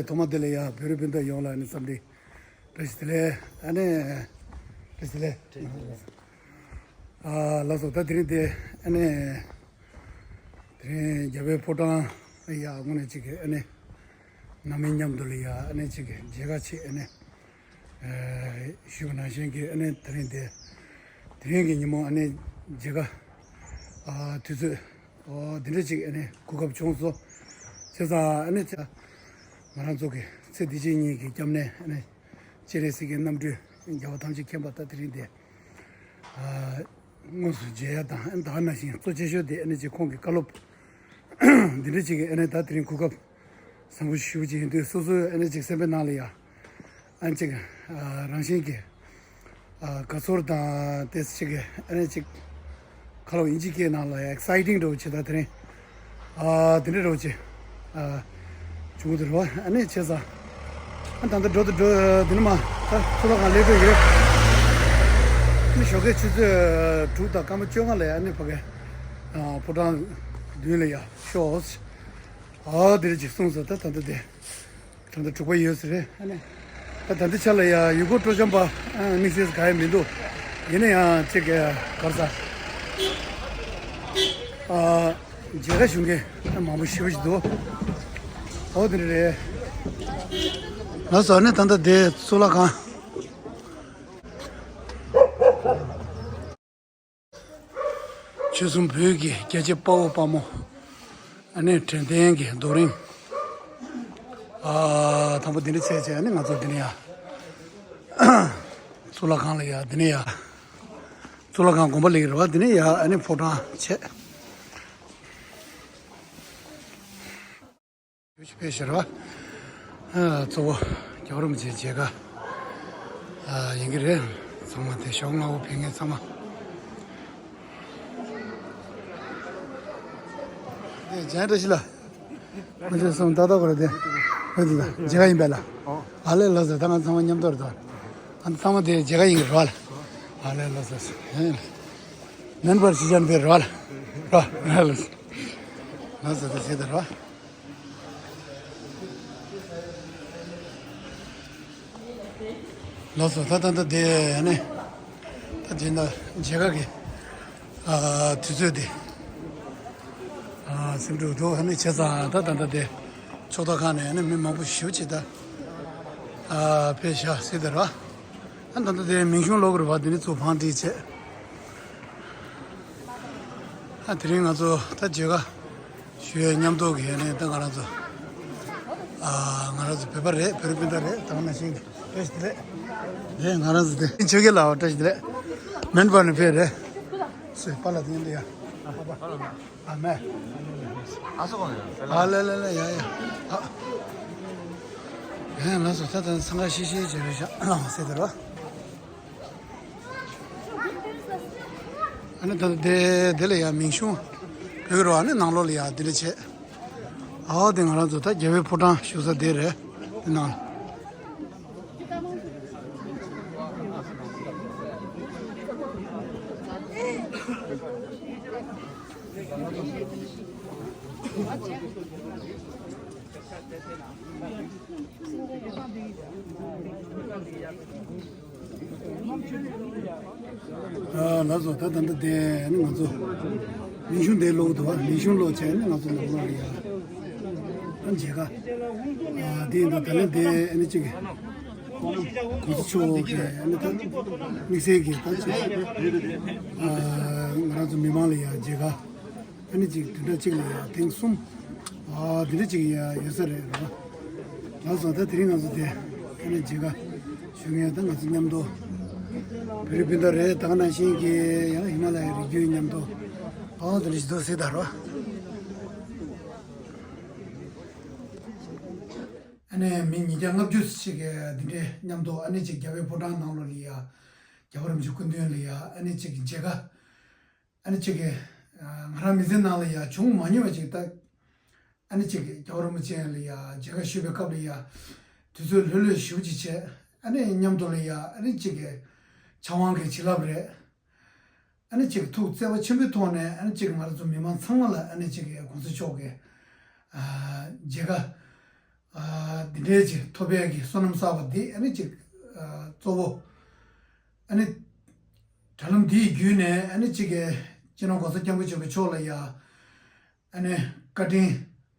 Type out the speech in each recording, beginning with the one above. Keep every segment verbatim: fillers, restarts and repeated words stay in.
ཐོག་མ་དེ་ལ་ཡ་བོད་རིགས་སྤུན་ཟླ་ཡོངས་ལ་ཨ་ནི་འཚམས་འདྲི་བཀྲ་ཤིས་བདེ་ལེགས། ཨ་ནི་བཀྲ་ཤིས་བདེ་ལེགས། ཨ་ལགས་སོ། ད་དེ་རིང་དེ་ཨ་ནི་དེ་རིང་རྒྱལ་བའི་ཕོ་བྲང་ལ་ཡ་དངོས་གནས་ཅིག་གི་ཨ་ནི་ནང་མི་མཉམ་དུ་ལ་ཡ་ཨ་ནི་ཅིག་གི་མཇལ་ཁ་ཆེད་ཨ་ནི་ཞུས་པ་ནང་བཞིན་གྱི་ཨ་ནི་དེ་རིང་དེ་དེ་རིང་གི་ཉིན་མོ་ཨ་ནི་མཇལ་ཁ་དུས་ཚོད་འདི་འདྲ་ཅིག་ཨ་ནི་གོ་སྐབས་བྱུང་སོང་། བྱས་ཙང་ཨ་ནི་ང་རང་ཚོ་གི་ཚེ་འདི་ཕྱི་གཉིས་ཀྱི་སྐྱབས་གནས་ཨ་ནི་སྤྱན་རས་གཟིགས་ཀྱི་རྣམ་སྤྲུལ་རྒྱལ་བ་ཐམས་ཅད་མཁྱེན་པ་ད་དེ་རིང་དེ་དངོས་སུ་མཇལ་ཡ་དང་ཨ་ནི་ད་ག་ནང་བཞིན་གཙོ་ཆེ་ཤོས་དེ་ཨ་ནི་ཅིག་ཁོང་གི་བཀའ་སློབ་འདི་འདྲ་ཅིག་ཨ་ནི་ད་དེ་རིང་གོ་སྐབས་བཟང་པོ་ཞེ་པོ་ཅིག་ཡིན་དུས་སོ་སོའི་ཨ་ནི་ཅིག་སེམས་པའི་ནང་ལ་ཡ་ཨ་ནི་ཅིག་རང་བཞིན་གྱི་དགའ་ཚོར་དང་དེ་ཅིག་ཨ་ནི་ཅིག་ཁ་ལོ་དབྱིན་ཇི་སྐད་ནང་ལ་ཡ་ཨེག་སའི་ཊིང་འདྲ་བོ་ཅིག་ད་དེ་རིང་དེ་འདྲ་འདྲ་བོ་ཅིག་བྱུང་གི་འདུག་རེད་བ། ཨ་ནི་བྱས་ཙང་ཨ་ད་ལྟ་འགྲོ་དང་འགྲོ་དེ་ནི་མ་ད་གཙུག་ལག་ཁང་སླེབས་འགྲོ་ཡོད། ཨ་ནི་ཞོགས་ཀའི་ཆུ་ཚོད་དྲུག་དང་སྐར་མ་བཅོ་ལྔ་ལ་ཡ་ཨ་ནི་ཕ་གི་ཕོ་བྲང་མདུན་ལ་ཡ་ཤོག་ཨ་འདིར་ཅིག་གསུངས་སོང་། ད་ད་ལྟ་དེ་ད་ལྟ་དྲུག་པ་ཡོད་ས་རེད། ཨ་ནི་ད་ད་ལྟ་ཆ་ལ་ཡ་ཡུལ་སྐོར་སྤྲོ་འཆམ་པ་དམིགས་བསལ་ག་ཡང་མི་འདུག་ཡིན་ན་ཡང་ཅིག་ག་རེ་ཟ་མཇལ་ཁ་ཞུ་མཁན་མང་པོ་ཞེ་པོ་ཞིག་འདུག་ཨོ་དེ་འདྲ་རེད། ལགས་སོ། ཨ་ནི་ད་ལྟ་དེ་གཙུག་ལག་ཁང་། ཆོལ་གསུམ་བོད་ཀྱི་རྒྱལ་གཅེས་དཔའ་བོ་དཔའ་མོ་ཨ་ནི་དྲན་རྟེན་གྱི་རྡོ་རིང་ཨ་དང་པོ་འདི་འདྲ་བྱས་བྱས་ཨ་ནི་ང་ཚོ་འདི་ནས་ཡ་གཙུག་ལག་ཁང་ལ་ཡ་འདི་ནས་ཡ་གཙུག་ལག་ཁང་དགོན་པ་ལ་ཡ་རེད་བ། འདི་ནས་ཡ་ཨ་ནི་ཕོ་བྲང་བྱས། ཡོ་ཆི་ཕེ་ཤར་བ། ཨ་གཙོ་བོ་རྒྱལ་བ་རིན་པོ་ཆེའི་མཇལ་ཁ་ཨ་ཡིན་གྱི་རེད། ཚང་མ་དེ་ཞོགས་སྔ་པོ་ཕེབས་མཁན་ཚང་མ། དེ་ཇན་བཀྲ་ཤིས་ལགས། ང་ཚོ་གསུམ་ཏག་ཏག་གོ་རེད་དེ། བོད་དུ་ལ་མཇལ་ཁ་ཡིན་པས་ལ། ཨ་ལས་ལགས་སོ། ད་ང་ཚང་མ་མཉམ་དུ་རེད་དོ། ཨ་ཚང་མ་དེ་མཇལ་ཁ་ཡིན་གྱི་རེད་བ་ལ། ཨ་ལས་ལགས་སོ། ཨེ་ལ། མེན་པར་ཞི་ཅན་པའི་རེད་བ་ལ། རེད་བ་ལ། ལགས་སོ། དེ་བྱེད་དེ་རེད་བ། ལགས་སོ། ད་ད་ད་དེ་ནི་ད་དེ་ན་མཇལ་ཁ་གི་ཨ་དུས་ཚོད་དེ་ཨ་ཟིན་འགྲོ་འདུག་ཨ་ནི་བྱས་ཙང་ད་ད་ད་དེ་ཕྱོགས་མཐའ་ཁག་ནས་ཨ་ནི་མི་མང་པོ་ཞེ་པོ་ཅིག་ད་ཨ་ཕེབས་ཤག་ཟེར་དེ་རེད་བ། ཨ་ད་ད་དེ་མིང་གཞུང་ཀློག་གི་རེད་བ། དེ་ནི་ཚུར་བང་སྒྲིག་བྱས། ཨ་དེ་རིང་ང་ཚོ་ད་མཇལ་ཁ་ཞུ་ཡས་མཉམ་དུ་གི་ནས་ད་ང་རང་ཚོ་ཨ་ང་རང་ཚོ་བོད་པ་རེད། བོད་རིགས་སྤུན་ཟླ་རེད། ད་ག་ནང་བཞིན་གྱི་བཀྲ་ཤིས་བདེ་ལེགས་རེད། ང་རང་ཚོ་དེ་ཆོས་རྒྱལ་ལགས་བཀྲ་ཤིས་བདེ་ལེགས། མེན་པར་ནས་ཕེབས་རེད། སུས་པཱ་ལགས་དེ་མཉམ་དུ་ཡ། ཨ་མེ། ཨ་ལེ་ལེ་ལེ་ཡ་ཡ། ཨ་ཡ་ལགས་སོ། ད་ད་འཚང་ཁ་ཤིག་ཤིག་བྱེད་རེད་ཤག་ལགས་ཟེར་དེ་རེད་བ། ཨ་ནི་ད་དེ་དེ་ལ་ཡ་མིང་གཞུང་བོད་ཀྱི་རོ། ཨ་ནི་ནང་ལོགས་ལ་ཡ་འདི་འདྲ་བྱས། ཨའོ་དེ་ང་རང་ཚོ་ད་རྒྱལ་བའི་ཕོ་བྲང་བཞུགས་ས་དེ་རེད། དེ་ནང་། ཨ་ལགས་སོ། ད་ད་ལྟ་དེ་ནི་ང་ཚོ་མིང་གཞུང་དེ་ཀློག་འདུག་བ། མིང་གཞུང་ཀློག་བྱས་ནས་ང་ཚོ་ནང་ལོགས་ལ་ཡ་ཨ་མཇལ་ཁ་ཨ་དེ་ཡིན་ད། ད་ལན་དེ་ཨ་ནི་གཅིག་གི་གོང་ས་མཆོག་གི་ཨ་ནི་ད་དམིགས་བསལ་གྱི་ད་ཅིག་ཨ་ང་རང་ཚོ་མི་མང་ལ་ཡ་མཇལ་ཁ་ཨ་ནི་གཅིག་བདུན་ཕྲག་གཅིག་ལ་ཡ་ཐེངས་གསུམ་ཨ་དེ་འདྲ་གཅིག་ཡ་ཡོད་ས་རེད་ར། ལགས་སོ། ད་དེ་རིང་ང་ཚོ་དེ་ཨ་ནི་མཇལ་ཁ་ཞུ་མཁན་ད་ང་ཚོ་མཉམ་དུ་བོད་རིགས་སྤུན་ཟླ་རེད། ད་ག་ནང་བཞིན་གྱི་ཡང་ཧི་མ་ལ་ཡའི་རི་རྒྱུད་མཉམ་དུ་ཨ་དེ་འདྲ་ཞིག་འདུག་ཟེར་ད་ར། ཨ་ནི་མི་ཉིས་བརྒྱ་ལྔ་བཅུ་ཞིག་གི་འདི་འདྲའི་མཉམ་དུ་ཨ་ནི་གཅིག་རྒྱལ་བའི་ཕོ་བྲང་ནང་ལོགས་ལ་ཡ་རྒྱལ་བ་རིན་པོ་ཆེ་སྐུ་མདུན་ལ་ཡ་ཨ་ནི་གཅིག་མཇལ་ཁ་ཨ་ནི་གཅིག་གི་ང་རང་མི་ཚེ་ནང་ལ་ཡ་བྱུང་མ་མྱོང་བ་ཅིག་ད་ཨ་ནི་གཅིག་གི་རྒྱལ་བ་རིན་པོ་ཆེ་ལ་ཡ་མཇལ་ཁ་ཞུས་པའི་སྐབས་ལ་ཡ་དུས་ཚོད་ལྷོད་ལྷོད་ཞེ་པོ་ཅིག་བྱས། ཨ་ནི་མཉམ་དུ་ལ་ཡ་ཨ་ནི་གཅིག་གི་ཕྱག་དབང་གི་བྱིན་རླབས་རེད། ཨ་ནི་གཅིག་ཐུགས་བརྩེ་བ་ཆེན་པོའི་ཐོག་ནས་ཨ་ནི་གཅིག་ང་རང་ཚོ་མི་མང་ཚང་མ་ལ་ཨ་ནི་གཅིག་གི་གོང་ས་མཆོག་གི་ཨ་མཇལ་ཁ་ ཨ་འདི་འདྲའི་ཅིག་ཐོབ་པའི་གི་བསོད་ནམས་བསགས་པ་འདི་ཨ་ནི་ཅིག་ཨ་གཙོ་བོ། ཨ་ནི་དྲ་ལམ་འདིའི་བརྒྱུད་ནས་ཨ་ནི་ཅིག་གི་སྤྱི་ནོར་༸གོང་ས་༸སྐྱབས་མགོན་ཆེན་པོ་མཆོག་ལ་ཡ་ཨ་ནི་བཀའ་དྲིན་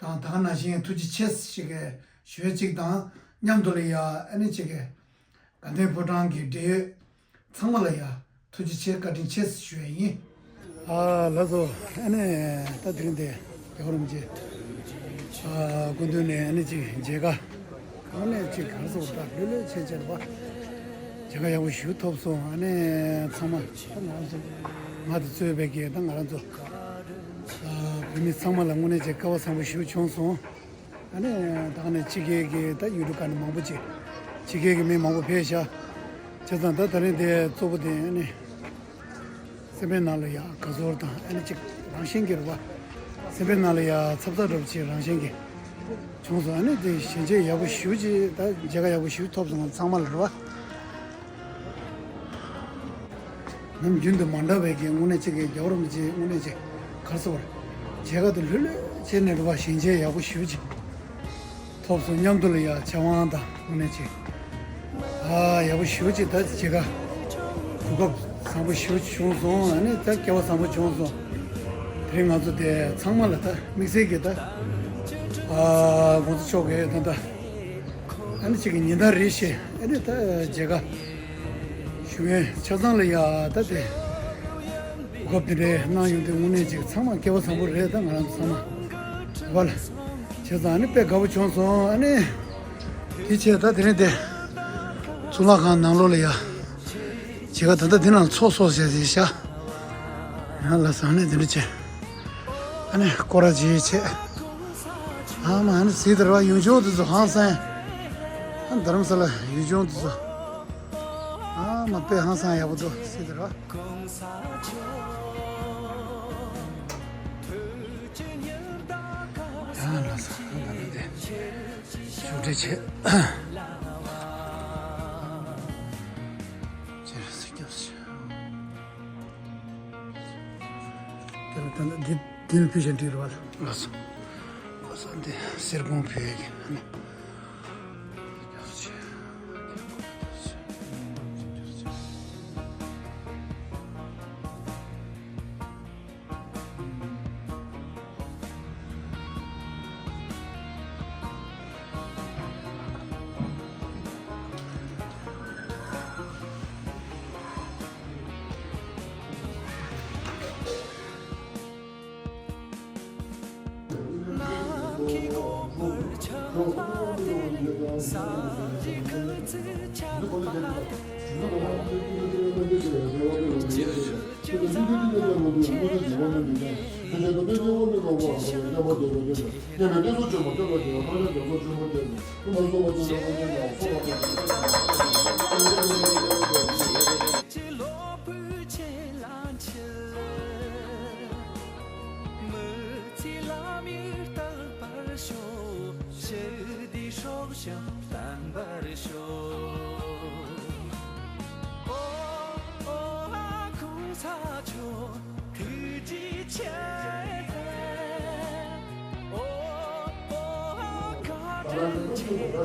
དང་ད་ག་ནང་བཞིན་ཐུགས་རྗེ་ཆེ་ཞིག་གི་ཞུ་ཡས་ཅིག་དང་མཉམ་དུ་ལ་ཡ་ཨ་ནི་ཅིག་གི་དགའ་ལྡན་ཕོ་བྲང་གི་འབྲེལ་ཡོད་ཚང་མ་ལ་ཡ་ཐུགས་རྗེ་ཆེ་བཀའ་དྲིན་ཆེ་ཞུ་ཡས་ཡིན། ཨ་ལགས་སོ། ཨ་ནི་ད་དེ་རིང་འདི་རྒྱལ་བ་རིན་པོ་ཆེ་ཨ་སྐུ་མདུན་ནས་ཨ་ནི་ཅིག་མཇལ་ཁ་ཨ་ནི་ཅིག་ག་རེ་ཟེར་དགོས་རེད། ལྷོད་ལྷོད་བྱས་བྱས་རེད་པ། མཇལ་ཁ་ཡག་པོ་ཞེ་པོ་ཐོབ་སོང་། ཨ་ནི་ཚང་མ་ད་ང་རང་ཚོ་ང་དང་གཙོས་པའི་གི་ད་ང་རང་ཚོ་ཨ་བོད་མི་ཚང་མ་ལ་དངོས་གནས་ཅིག་སྐལ་བ་བཟང་པོ་ཞེ་པོ་བྱུང་སོང་། ཨ་ནི་ད་ནི་ཕྱི་རྒྱལ་གྱི་ད་ཡུལ་གྲུ་ཁག་ནས་མང་པོ་ཅིག་ཕྱི་རྒྱལ་གྱི་མི་མང་པོ་ཕེབས་ཤག་བྱས་ཙང་ད་དེ་རིང་འདི་གཙོ་བོ་དེ་ཨ་ནི་སེམས་པའི་ནང་ལ་ཡ་དགའ་ཚོར་དང་ཨ་ནི་ཅིག་རང་བཞིན་གྱི་རེད་པ། སེམས་པའི་ནང་ལ་ཡ་འཚབ་འཚབ་འདྲ་པོ་ཅིག་རང་བཞིན་གྱི་བྱུང་སོང་། ཨ་ནི་དེ་ཞལ་མཇལ་ཡག་པོ་ཞེ་པོ་ཅིག་ད་མཇལ་ཁ་ཡག་པོ་ཞེ་པོ་ཐོབ་སོང་ཚང་མ་ལ་རེད་པ། ནམ་རྒྱུན་དུ་མ་འདྲ་བའི་གི་དངོས་གནས་ཅིག་གི་རྒྱལ་བ་རིན་པོ་ཆེ་དངོས་གནས་ཅིག་ག་རེ་ཟེར་བར་མཇལ་ཁ་དེ་ལྷོད་ལྷོད་བྱས་ནས་རེད་པ། ཞལ་མཇལ་ཡག་པོ་ཞེ་པོ་ཅིག་ཐོབ་སོང་། མཉམ་དུ་ལ་ཡ་ཕྱག་དབང་དང་དངོས་གནས་ཅིག་ཨ་ཡག་པོ་ཞེ་པོ་ཅིག་ད་མཇལ་ཁ་གོ་སྐབས་བཟང་པོ་ཞེ་པོ་ཅིག་བྱུང་སོང་། ཨ་ནི་ད་སྐལ་བ་བཟང་པོ་བྱུང་སོང་། དེ་རིང་ང་ཚོ་དེ་ཚང་མ་ལ་ད་དམིགས་བསལ་གྱི་ད་ཨ་༸གོང་ས་མཆོག་གི་ད་ད་ཨ་ནི་ཅིག་གི་ཉིན་ལྟར་རེ་བཞིན་ཨ་ནི་ད་མཇལ་ཁ་ཞུ་མཁན་ཆ་ཚང་ལ་ཡ་ད་དེ་གོ་སྐབས་དེ་འདྲའི་གནང་ཡོང་དུས་དངོས་གནས་ཅིག་ཚང་མ་སྐལ་བ་བཟང་པོ་རེད། ད་ང་རང་ཚོ་ཚང་མ་བ་ལ་བྱས་ཙང་ཨ་ནི་དཔེ་དགའ་པོ་བྱུང་སོང་། ཨ་ནི་དེ་བྱས་ད་དེ་རིང་དེ་གཙུག་ལག་ཁང་ནང་ལོགས་ལ་ཡ་མཇལ་ཁ་ད་ལྟ་འདི་ནང་ཚོགས་སོ་ཟེར་ཟེར་ཤག་ཡང་ལ་ས་ནས་འདི་འདྲ་བྱས། ཨ་ནི་སྐོར་ར་བྱེད་བྱས། ཨ་མ་ཨ་ནི་ཟིག་དེར་བ་ཡུལ་ལྗོངས་དེ་ཚོ་ཧང་སང་། ཨ་རྡ་རམ་ས་ལ་ཡུལ་ལྗོངས་དེ་ཚོ། ཨ་མ་དཔེ་ཧང་སང་ཡག་པོ་འདུག་ཟིག་དེར་བ། ཡང་ལ་ས་ཨ་ན་ལ་དེ་ཞུ་འབྲེལ་བྱས། ཅེར་སི་སྐྱབས་སུ་མཆི། དེ་ལ་ད་ནི་འདི་འདི་ནི་ཕུལ་བཞིན་འགྲིག་རེད་བ། ལགས་སོ། ཁོ་ས་འདི་གསེར་སྐོང་ཕུལ་ཡས་ཀྱི་ཨ་ནི།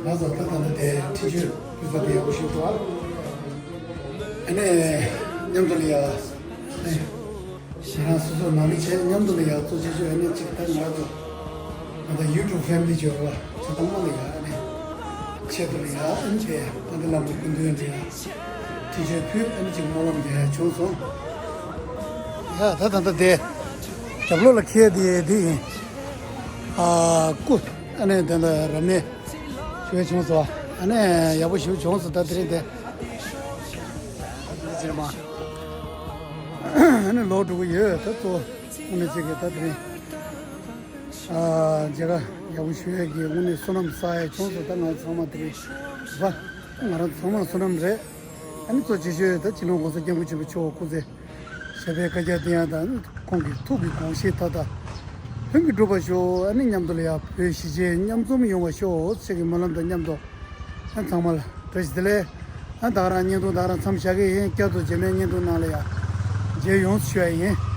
ང་ཚོ་ད་ལྟ་འདི་འཕྲིན་བཅོལ་ཕུལ་ས་དེ་ཡག་པོ་ཞིག་འདུག་ཨ། ཨ་ནི་མཉམ་དུ་ལ་ཡ། ཨ་ནི་ང་རང་སོ་སོ་ནང་མི་བྱས་མཉམ་དུ་ལ་ཡ་གཙོ་ཆེ་ཤོས་ཨ་ནི་གཅིག་ད་ང་ཚོ་ང་ཚོ་ཡུ་ཊུབ་ཕེ་མི་ལི་འབྱོར་བ་ཚོ་ཚང་མ་ལ་ཡ་ཨ་ནི་ཆེད་དུ་ལ་ཡ་ཨ་ནི་དེ་དཔལ་ལྡན་ལྷ་མོ་སྐུ་མདུན་ལ་ཡ་འཕྲིན་བཅོལ་ཕུལ། ཨ་ནི་གཅིག་སྨོན་ལམ་དེ་ཡ་བྱུང་སོང་། ཡ་ད་ད་ད་དེ་རྒྱབ་ལོགས་ལ་འཁེལ་དེ་དེ་ཡིན། ཨ་སྐུ་ཨ་ནི་དེ་འདྲ་རབ་གནས་ཞུ་བ་བྱུང་སོང་། ཨ་ནི་ཡག་པོ་ཞིག་བྱུང་སོང་། ད་དེ་རིང་དེ་ཨ་ནི་ལོག་འགྲོ་གི་ཡོད། ད་གཙོ་བོ་ཨ་ནི་ཅིག་གི་ད་དེ་རིང་ཨ་མཇལ་ཁ་ཡག་པོ་ཞུ་ཡས་ཀྱི་དངོས་གནས་བསོད་ནམས་བསགས་ཡས་བྱུང་སོང་། ད་ང་ཚང་མ་དེ་རིང་བ་ང་རང་ཚང་མ་བསོད་ནམས་རེད། ཨ་ནི་གཙོ་ཆེ་ཤོས་ད་སྤྱི་ནོར་༸གོང་ས་༸སྐྱབས་མགོན་ཆེན་པོ་མཆོག་སྐུ་ཚེ་ཞབས་པད་བསྐལ་བརྒྱར་བརྟན་ཡག་དང་ཁོང་གི་ཐུགས་ཀྱི་དགོངས་བཞེད་མཐའ་དག་ལྷུན་གྱིས་འགྲུབ་པར་ཤོག་ཨ་ནི་མཉམ་དུ་ལ་ཡ་བོད་གཞིས་བྱེས་མཉམ་འཛོམས་ཡོང་བར་ཤོག་ཅེས་ཀྱི་སྨོན་ལམ་དང་མཉམ་དུ་ཨ་ཚང་མ་ལ་བཀྲ་ཤིས་བདེ་ལེགས། ཨ་ད་ག་རང་བརྙན་ཐུང་ད་ག་རང་མཚམས་བཞག་གི་ཡིན། བསྐྱར་དུ་རྗེས་མའི་བརྙན་ཐུང་ནང་ལ་ཡ་མཇལ་ཡོང་ཞུ་ཡ་ཡིན།